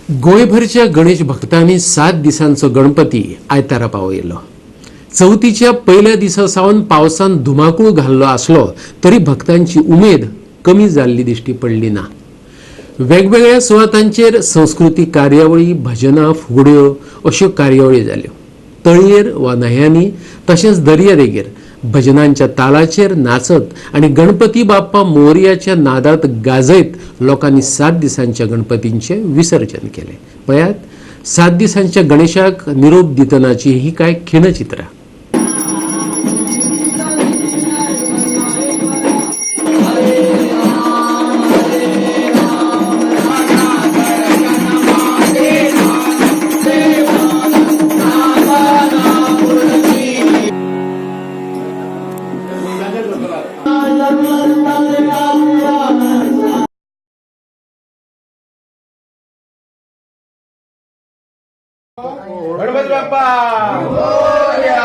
गोंयभरच्या गणेश भक्तांनी 7 दिसांचो गणपती आयतारा पावयलो. चवथीच्या पयल्या दिसा सावन पावसान धुमाकूळ घाल्लो आसलो तरी भक्तांची उमेद कमी जाल्ली दिश्टी पडली ना. वेगवेगळ्या सुवातांचेर संस्कृतीक कार्यावळी, भजनां, फुगड्यो अश्यो कार्यावळी जाल्यो. तळयेर वा न्हंयांनी तशेंच दर्यादेगेर भजनांच्या तालाचेर नाचत आनी गणपती बाप्पा मोरयाच्या नादात गाजयत लोकांनी 7 दिसांच्या गणपतींचें विसर्जन केलें. पळयात 7 दिसांच्या गणेशाक निरोप दितनाची ही कांय खिणचित्रां. गणपती बाप्पा मोरया.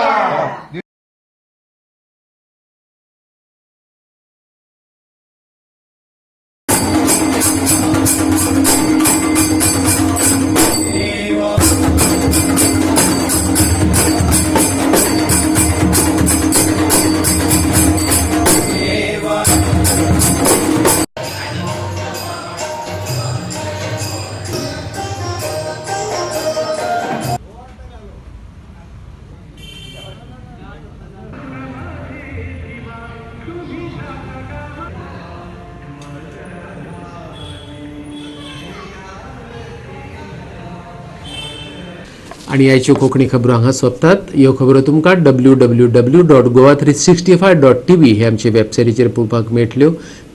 आनी आयच्यो कोंकणी खबरो हांगा सोंपतात. ह्यो खबरो तुमकां www.goa365.tv हे आमचे वेबसायटीचेर पळोवपाक मेळटल्यो.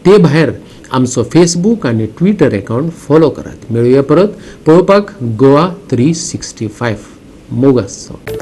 ते भायर आमचो फेसबूक आनी ट्विटर अकावंट फॉलो करात. मेळुया परत पळोवपाक गोवा 365. मोग आसचो.